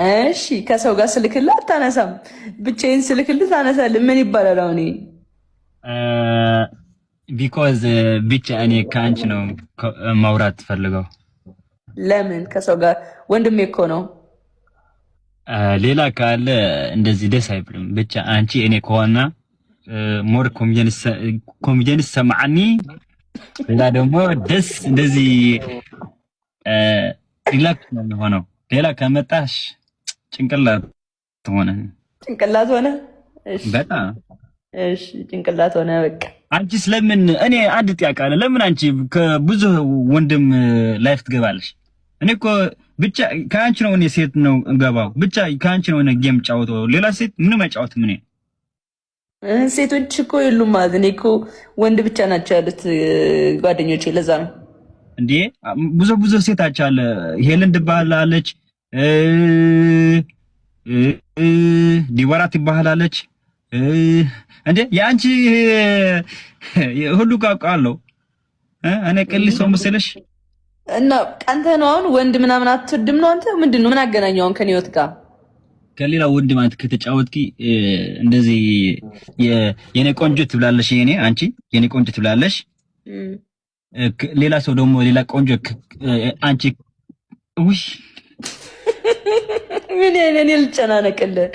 እሺ ከሰው ጋር ስልክልህ አታነሳም፣ ብቻዬን ስልክልህ ታነሳለህ። ምን ይባላል አሁን? Because ብቻ እኔ ከአንቺ ነው ማውራት ፈልገው። ለምን ከሰው ጋር? ወንድሜ እኮ ነው። ሌላ ካለ እንደዚህ ደስ አይብልም። ብቻ አንቺ እኔ ከሆነ more confidence ሰማዓኒ። ሌላ ደግሞ ደስ እንደዚህ relax ነው የሚሆነው። ሌላ ከመጣሽ ጭንቅላት ሆነ። ጭንቅላት ሆነ። በጣም። እሺ፣ ጭንቅላት ሆነ። በቃ። አንቺስ ለምን፣ እኔ አንድ ጥያቄ አለ። ለምን አንቺ ከብዙ ወንድም live ትገባለሽ? እኔ እኮ ብቻ ከአንቺ ነው፣ እኔ ሴት ነው እንገባው፣ ብቻ ከአንቺ ነው እኔ game ጫወተው። ሌላ ሴት ምንም አይጫወትም እኔ። ሴቶች እኮ የሉም ማለት፣ እኔ እኮ ወንድ ብቻ ናቸው ያሉት ጓደኞቼ፣ ለዛ ነው። እንዴ፣ ብዙ ብዙ ሴት አለ። ሄለን ትባላለች፣ ዲቦራ ትባላለች። እንዴ፣ የአንቺ ሁሉ አውቃለሁ። እኔ ቅል ሰው መሰለሽ? እና ቀንተ ነው አሁን፣ ወንድ ምናምን አትወድም ነው አንተ? ምንድን ነው? ምን አገናኘው አሁን ከኔ ህይወት ጋር? ከሌላ ወንድ ማለት ከተጫወትኪ እንደዚህ የኔ ቆንጆ ትብላለሽ፣ የኔ አንቺ የኔ ቆንጆ ትብላለሽ። ሌላ ሰው ደግሞ ሌላ ቆንጆ አንቺ ውይ። ምን እኔ ልጨናነቅልህ?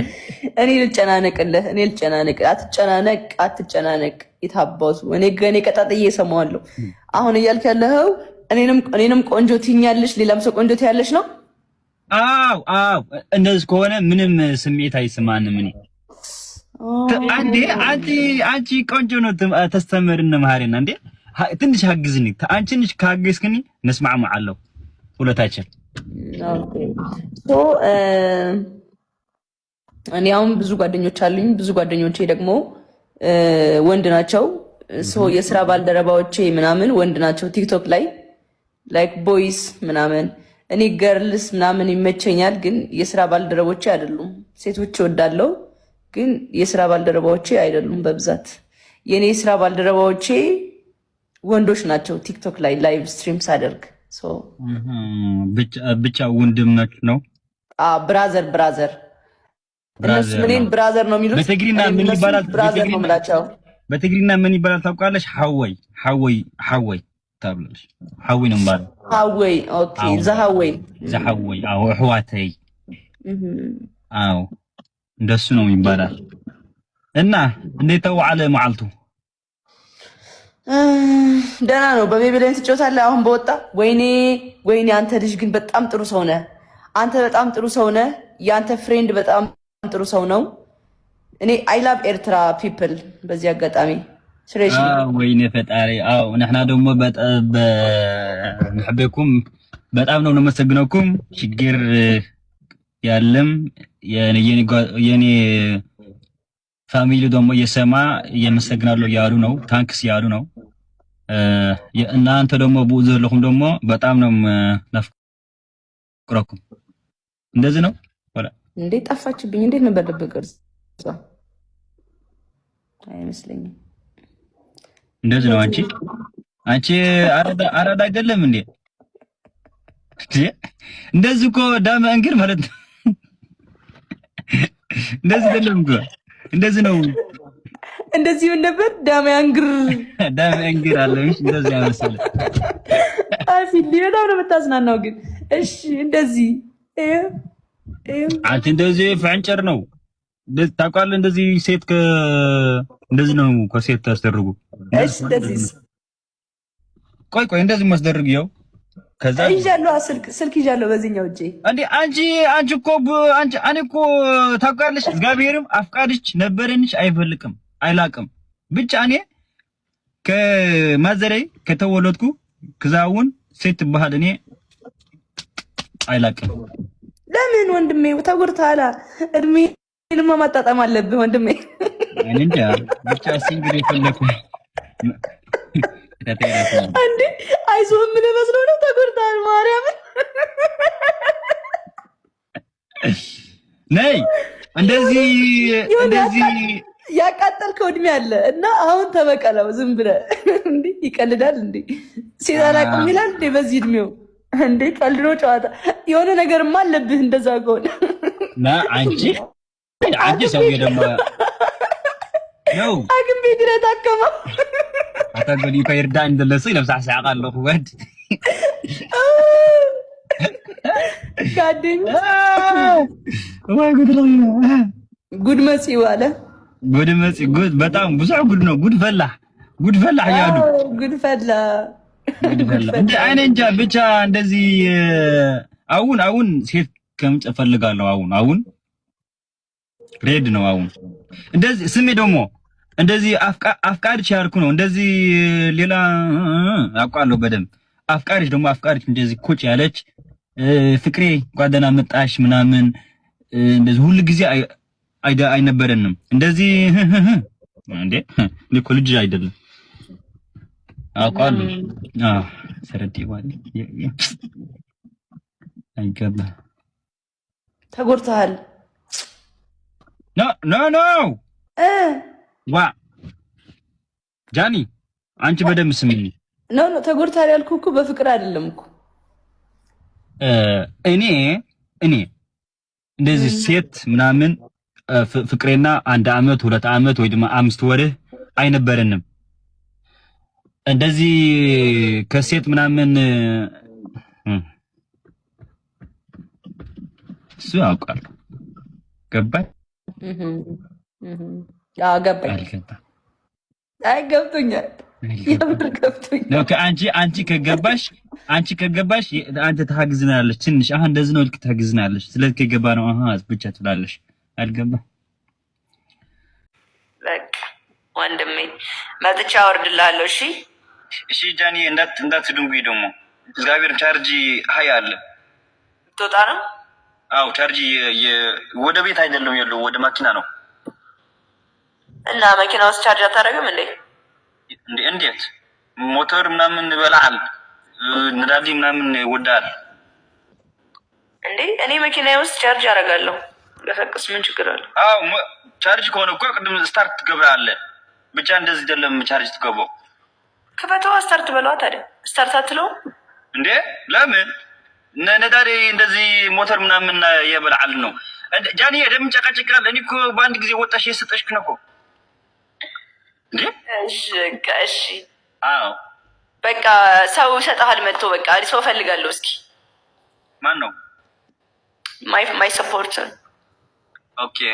እኔ ልጨናነቅልህ? እኔ ልጨናነቅ? አትጨናነቅ፣ አትጨናነቅ። የታባቱ እኔ ገኔ ቀጣጥዬ እሰማዋለሁ። አሁን እያልክ ያለኸው እኔንም ቆንጆ ትይኛለሽ፣ ሌላም ሰው ቆንጆ ትያለሽ ነው? አዎ፣ እንደዚህ ከሆነ ምንም ስሜት አይሰማንም። እኔ አንዴ አንቺ ቆንጆ ነው ተስተምርነ መሃሪና እንዴ ትንሽ ሀግዝኒ፣ አንቺ ትንሽ ካገዝክኒ ነስማዕማዓለሁ ሁለታችን። So እኔ አሁን ብዙ ጓደኞች አሉኝ። ብዙ ጓደኞቼ ደግሞ ወንድ ናቸው። So የስራ ባልደረባዎቼ ምናምን ወንድ ናቸው። ቲክቶክ ላይ like boys ምናምን፣ እኔ girls ምናምን ይመቸኛል፣ ግን የስራ ባልደረቦቼ አይደሉም። ሴቶች እወዳለሁ፣ ግን የስራ ባልደረባዎቼ አይደሉም። በብዛት የእኔ የስራ ባልደረባዎቼ ወንዶች ናቸው። ቲክቶክ ላይ live stream ሳደርግ ብቻ ወንድምነት ነው። Brother, brother። እነሱ እኔን brother ነው የሚሉት። በትግሪና ምን ይባላል? Brother ነው የምላቸው። በትግሪና ምን ይባላል ታውቃለሽ? ሓወይ፣ ሓወይ፣ ሓወይ ታብላለሽ። ሓወይ ነው የሚባለው። ሓወይ፣ okay፣ ዝሓወይ። ዝሓወይ፣ አዎ፣ ኣሕዋተይ፣ አዎ፣ እንደሱ ነው ይባላል። እና እንዴት ተዋዓለ መዓልቱ? ደህና ነው። በቤቢ ላይ ትጫወታለህ አሁን በወጣ። ወይኔ ወይኔ፣ አንተ ልጅ ግን በጣም ጥሩ ሰው ነህ። አንተ በጣም ጥሩ ሰው ነህ። የአንተ friend በጣም ጥሩ ሰው ነው። እኔ I love ኤርትራ people በዚህ አጋጣሚ። ወይኔ ፈጣሪ። አዎ፣ ንሕና ደግሞ ንሕበኩም፣ በጣም ነው ነመሰግነኩም። ችግር ያለም የኔ family ደግሞ እየሰማ እየመሰግናለሁ ያሉ ነው፣ thanks ያሉ ነው። እናንተ ደግሞ ብኡ ዘለኹም ደግሞ በጣም ነው ናፍቅረኩም። እንደዚህ ነው። እንዴ፣ ጠፋችብኝ። እንዴት ነበር ልብ ቅርጽ? አይመስለኝም። እንደዚህ ነው። አንቺ አራዳ አራዳ አይደለም እንዴ? እንደዚህ እኮ ዳመ እንግር ማለት ነው። እንደዚህ አይደለም እኮ፣ እንደዚህ ነው። እንደዚህ ምን ነበር? ዳመ አንግር። ዳመ እንግር አለ። እንደዚህ ያመሰለ። አፊሊ በጣም ነው የምታዝናናው። ግን እሺ፣ እንደዚህ። አንቺ እንደዚህ ፍንጭር ነው ታውቃለህ። እንደዚህ ሴት እንደዚህ ነው ከሴት ታስደርጉ። እሺ፣ እንደዚህ። ቆይ ቆይ፣ እንደዚህ ማስደርግ ይኸው ከዛ ይዣለሁ፣ ስልክ ይዣለሁ በዚህኛው እጄ። እንዴ፣ አንቺ እኮ አንቺ እኔ እኮ ታውቃለሽ፣ እግዚአብሔርም አፍቃሪች ነበረንሽ አይፈልቅም አይላቅም። ብቻ እኔ ከማዘሬ ከተወለድኩ ክዛውን ሴት ትባሃል እኔ አይላቅም። ለምን ወንድሜ ተጎድተሃል? እድሜንማ ማጣጣም አለብህ ወንድሜ። እኔ እንጃ፣ ብቻ single የፈለኩ። እንዴ፣ አይዞህ ምን መስሎ ነው? ተጎድተሃል። ማርያምን። ነይ እንደዚህ እንደዚህ። ያቃጠልከው እድሜ አለ እና አሁን ተበቀለው። ዝም ብለህ እንዴ፣ ይቀልዳል እንዴ? ሴት አላውቅም ይላል እንዴ? በዚህ እድሜው እንዴ፣ ቀልድ ነው ጨዋታ። የሆነ ነገርማ አለብህ እንደዛ ከሆነ። ና አንቺ ሰውዬ ደግሞ ነው። ሐኪም ቤት ነው የታከመው። ኣታ ገሊኡ እኳ ይርዳእ እንደለሱ ኢሎም ሳዕሳዕቃ ኣለኹ ወድ። ጋደኝ። ወይ ጉድ! ጉድ መጺው አለ። ጉድ መጺ፣ ጉድ፣ በጣም ብዙ ጉድ ነው። ጉድ ፈላ፣ ጉድ ፈላ እያሉ። ጉድ ፈላ። ጉድ ፈላ። እንደ እኔ እንጃ ብቻ እንደዚህ አሁን ሴት ከምጭ እፈልጋለሁ። አሁን ready ነው። አሁን እንደዚህ ስሜ ደግሞ እንደዚህ አፍቃሪች ያልኩ ነው። እንደዚህ ሌላ አውቃለሁ በደንብ። አፍቃሪች ደግሞ አፍቃሪች እንደዚህ ቁጭ ያለች ፍቅሬ ጓደና መጣሽ ምናምን እንደዚህ ሁሉ ጊዜ አይነበረንም። እንደዚህ እንዴ እኔ እኮ ልጅ አይደለም፣ አውቃለሁ። አዎ ሰረዲ ዋል አይገባ። ተጎድተሃል። No, no, no. ዋ ጃኒ፣ አንቺ በደንብ ስሚኝ። No, no፣ ተጎድተሃል ያልኩህ እኮ በፍቅር አይደለም እኮ። እኔ እንደዚህ ሴት ምናምን ፍቅሬና 1 አመት፣ 2 አመት ወይ ደግሞ 5 ወርህ አይነበረንም። እንደዚህ ከሴት ምናምን እሱ ያውቃለሁ። ገባኝ። ገባኝ። አልገባም? አይ ገብቶኛል፣ የምር ገብቶኛል። አንቺ ከገባሽ አንተ ታግዝናለሽ ትንሽ። አሁን እንደዚህ ነው ልክ ታግዝናለሽ። ስለዚህ ከገባ ነው አሃ ብቻ ትላለሽ። አልገባ። በቃ ወንድሜ መጥቼ አወርድልሃለሁ። እሺ። እሺ ጃኒ፣ እንዳትድንጉኝ ደግሞ እግዚአብሔር ቻርጅ ሀይ አለ። ትወጣ ነው? አዎ ቻርጅ ወደ ቤት አይደለም ያለው፣ ወደ መኪና ነው። እና መኪና ውስጥ ቻርጅ አታደርግም እንዴ? እንዴት? ሞተር ምናምን ይበላል፣ ነዳጅ ምናምን ይወዳል። እንዴ እኔ መኪና ውስጥ ቻርጅ አደርጋለሁ። ለፈቅስ ምን ችግር አለ? አዎ ቻርጅ ከሆነ እኮ ቅድም start ትገብራለህ። ብቻ እንደዚህ አይደለም ቻርጅ ትገባው። ክፈተዋ፣ start በለዋ። ታዲያ start አትለውም? እንዴ ለምን? ነዳዴ እንደዚህ ሞተር ምናምን የበላል ነው። ጃኒ ደምን ጨቃጭቃል። እኔ እኮ በአንድ ጊዜ ወጣሽ የሰጠሽክ ነው እኮ እንዴ። እሺ በቃ እሺ። አዎ። በቃ ሰው ይሰጥሃል መጥቶ። በቃ ሰው እፈልጋለሁ። እስኪ። ማን ነው? My supporter. Okay፣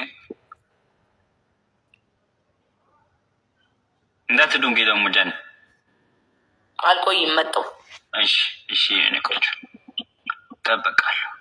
እንዳትዱንጊ ደግሞ ጃኒ። አልቆይም፣ መጣሁ። እሺ እሺ፣ እኔ ቆንጆ እጠበቃለሁ።